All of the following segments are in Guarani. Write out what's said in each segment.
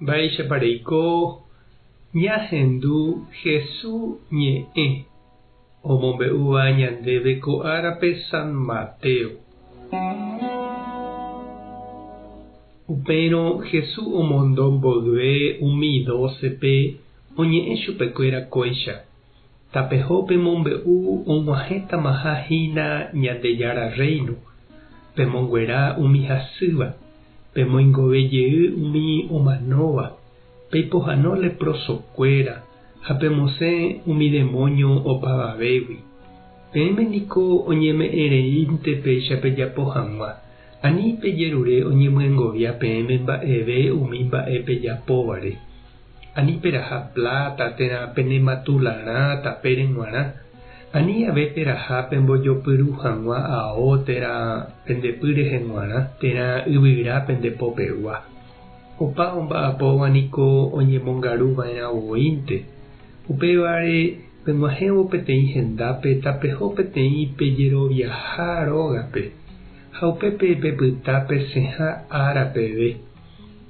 Mba'éichapa reiko ñahendu Hesu ñe'ẽ omombe'úva ñandéve ko árape San Mateo. Upérõ Hesu omondo mboyve umi dócepe oñe'ẽ chupekuéra kóicha, Tapeho pemombe'u og̃uahẽtamaha hína Ñandejára Rréino, pemonguera umi hasýva, pemoingove jey umi omanóva, peipohano leprosokuéra ha pemosẽ umi demóño opavavégui. Peẽme niko oñeme'ẽreínte péicha pejapo hag̃ua, ani pejerure oñemyengovia peẽme mba'eve umi mba'e pejapóvare. Ani peraha pláta térã penematularã tapére g̃uarã, ani ave peraha pembojopyru hag̃ua ao térã pende py rehe g̃uarã térã yvyra pende popegua. Opa omba'apóva niko oñemongaru va'erã voínte. Upévare peg̃uahẽvo peteĩ hendápe tapeho peteĩ pejeroviaha rógape, ha upépe pepyta pesẽha ára peve.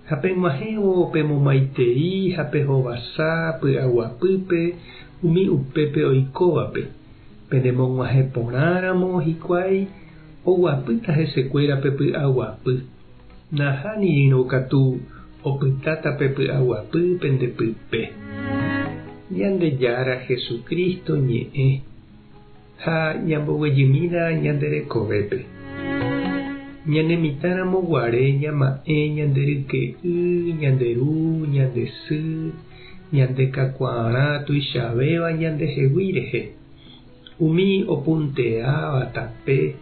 Ha peg̃uahẽvo pemomaitei ha pehovasa py'aguapýpe umi upépe oikóvape. Penemog̃uahẽ porãramo hikuái, oguapýta hesekuéra pe py'aguapy. Nahánirĩrõ katu opytáta pe py'aguapy pende pype. Ñandejára Jesucristo ñe'ẽ ha ñamboguejymína ñande rekovépe. Ñane mitãramo guare ñama'ẽ ñande ryke'y, ñande ru, ñande sy, ñande kakuaarã tuichavéva ñandehegui rehe. Umi opunteáva tape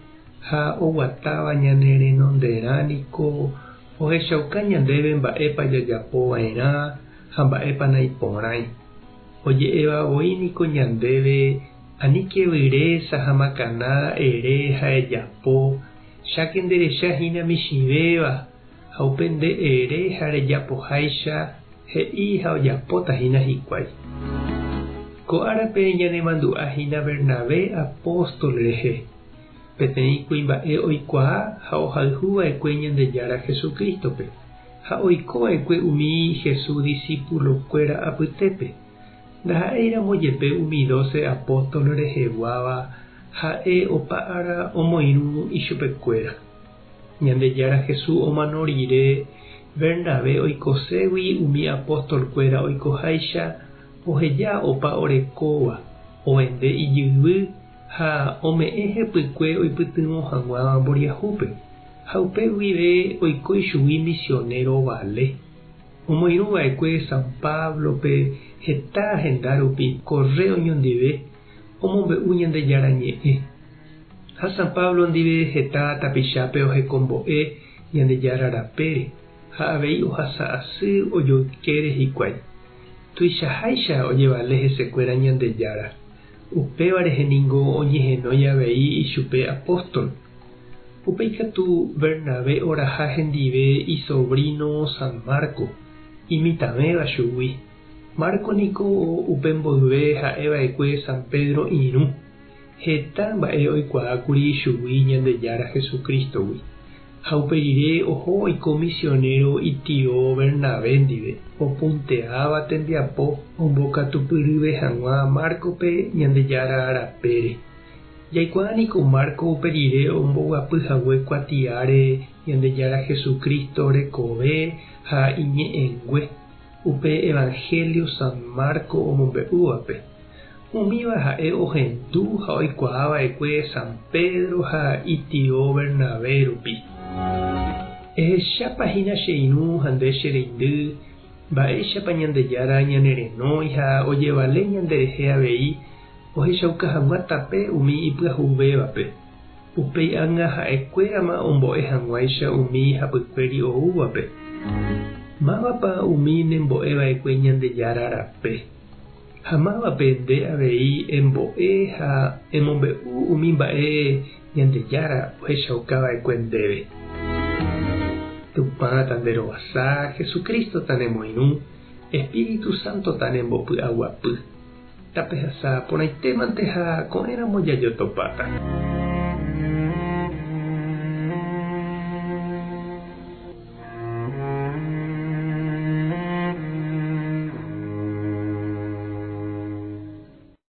ha oguatáva ñane renonderã niko ohechauka ñandéve mba'épa jajapo va'erã ha mba'épa naiporãi. Oje'éva voi niko ñandéve aníke vyrésa ha makanada ere ha ejapo, cháke nderecha hína michĩvéva ha upe nde ere ha rejapoháicha he'i ha ojapóta hína hikuái. Ko árape ñanemandu'a hína Bernabé apóstol rehe, peteĩ kuimba'e oikuaa ha ohayhu va'ekue Ñandejára Jesucrístope, ha oiko va'ekue umi Jesús disípulokuéra apytépe. Ndaha'éiramo jepe umi dóse apóstol reheguáva ha'e opa ára omoirũ ichupekuéra. Ñandejára Jesús omano rire, Bernabé oikoségui umi apóstol-kuéra oikoháicha, oheja opa orekóva, ovende ijyvy ha ome'ẽ hepykue oipytyvõ hag̃ua mboriahúpe, ha upe guive oiko ichugui misionero vale. Omoirũ va'ekue San Pablo-pe heta henda rupi korre oñondive omombe'u Ñandejára Ñe'ẽ. Ha San Pablo ndive heta tapichápe ohekombo'e Ñandejára rapére ha avei ohasa asy ojoykére hikuái. Tuichaháicha ojevale hesekuéra Ñandejára. Upéva rehe ningo oñehenói avei ichupe apóstol. Upéi katu Bernabé oraha hendive isovríno San Marco, imitãvéva chugui. Marco niko upe mboyve ha'e va'ekue San Pedro irũ. Heta mba'e oikuaákuri ichugui Ñandejára Jesucristo-gui, ha upe rire oho oiko misionero itio Bernabé ndive, opunteáva tembiapo ombokatupyryve hag̃ua Márcope Ñandejára rapére. Jaikuaa niko Marco upe rire omboguapy hague kuatiáre Ñandejára Jesucristo rekove ha iñe'ẽngue, upe Evangelio San Marco omombe'úvape. Umíva ha'e ohendu ha oikuaa va'ekue San Pedro ha itio Bernabé rupi. Ehechápa hína che irũ ha nde che reindy, mba'éichapa Ñandejára ñanerenói ha ojevale ñanderehe avei ohechauka hag̃ua tape umi ipyahuvévape, upéi ág̃a ha'ekuérama ombo'e hag̃uáicha umi hapykuéri oúvape. Mávapa umi nembo'e va'ekue Ñandejára rape? Ha mávape nde avei embo'e ha emombe'u umi mba'e Ñandejára ohechauka va'ekue ndéve. Tupã tanderovasa, Jesucristo tanemoirũ, Espíritu Santo tanembopy'aguapy. Tapehasa porãitémante ha ko'ẽramo jajotopáta.